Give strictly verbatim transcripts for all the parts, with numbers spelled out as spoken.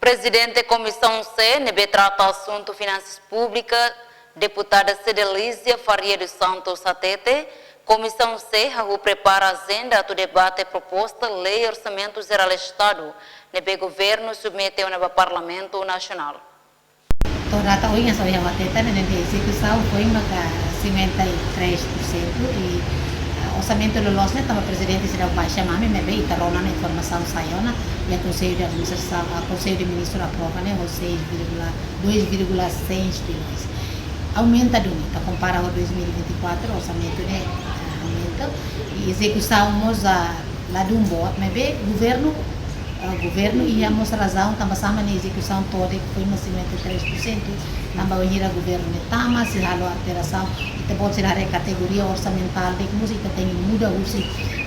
Prezidente Komisaun C ne'ebé trata asuntu finansas públikas, deputada Cedelízia Faria dos Santos hatete, Komisaun C hahú prepara ajenda atu debate proposta lei Orsamentu Jerál Estadu ne'ebé governu submete ona ba Parlamentu Nasionál. To'o data ohin, ha'u sei hatete, ne'e ezekusaun foin maka cinquenta e três por cento i, ah, orsamentu loloos ne'e tanba prezidente seidauk baixa mami, maibé ita rona ona informasaun sai ona, iha Konsellu de Administrasaun, ah, Konsellu de Ministru aprova ne'e ho seis vírgula, dois vírgula seis bilhões. Aumenta duni, ita kompara ho dois mil e vinte e quatro, orsamentu ne'e, ah, aumenta. I ezekusaun mós, ah, ladún boot, maibé governu, ah, governu iha mós razaun, tanba sá mak ne'e ezekusaun to'o de'it foin mak cinquenta e três por cento, tanba wainhira governu ne'e tama, sei halo alterasaun, ita-boot sira haree kategoria orsamentál de'it mós ita tenke muda husi,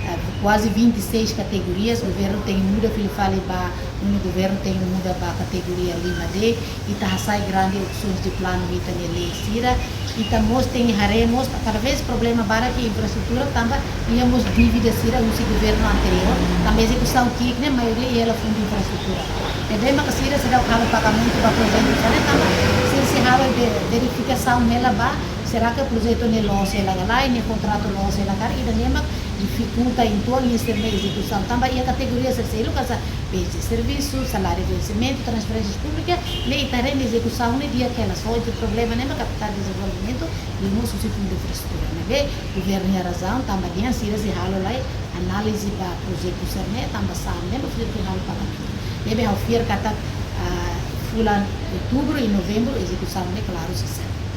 ah, kuaze vinte e seis kategorias, governu tenke muda fila fali ba, nune'e governu tenke muda ba kategoria lima D, ita hasai grande opsoens de planu iha ita-nia lei sira, ita mós tenke haree mós, talvés problema barak iha infraestrutura tanba iha mós dívida sira husi governu anteriór, tanba ezekusaun ki'ik ne'e maioria iha hela fundu infraestrutura. Ne'ebé maka sira seidauk halo pagamentu ba projetu sira-ne'e tanba sira sei halo be-, verifikasaun hela ba, será que projetu ne'e loos hela ka lae, nia kontratu loos hela ka lae, ida-ne'e mak difikulta uitoan iha sira-nia ezekusaun. Tanba iha kategoria sira seluk hanesan bens de servisu, saláriu vensimentu, transferénsias públikas, ne'e ita haree nia ezekusaun ne'e di'ak hela, só iha problema ne'e mak kapitál dezenvolvimentu, i mós husi fundu infraestrutura. Ne'ebé governu iha razaun, tanba dehan sira sei halo lai análize ba projetu sira-ne'e, tanba sá ne'e mak sira sei halo pagamentu. Ne'ebé ha'u fiar katak, ah, fulan Outubru i Novembru ezekusaun ne'e klaru sei sai.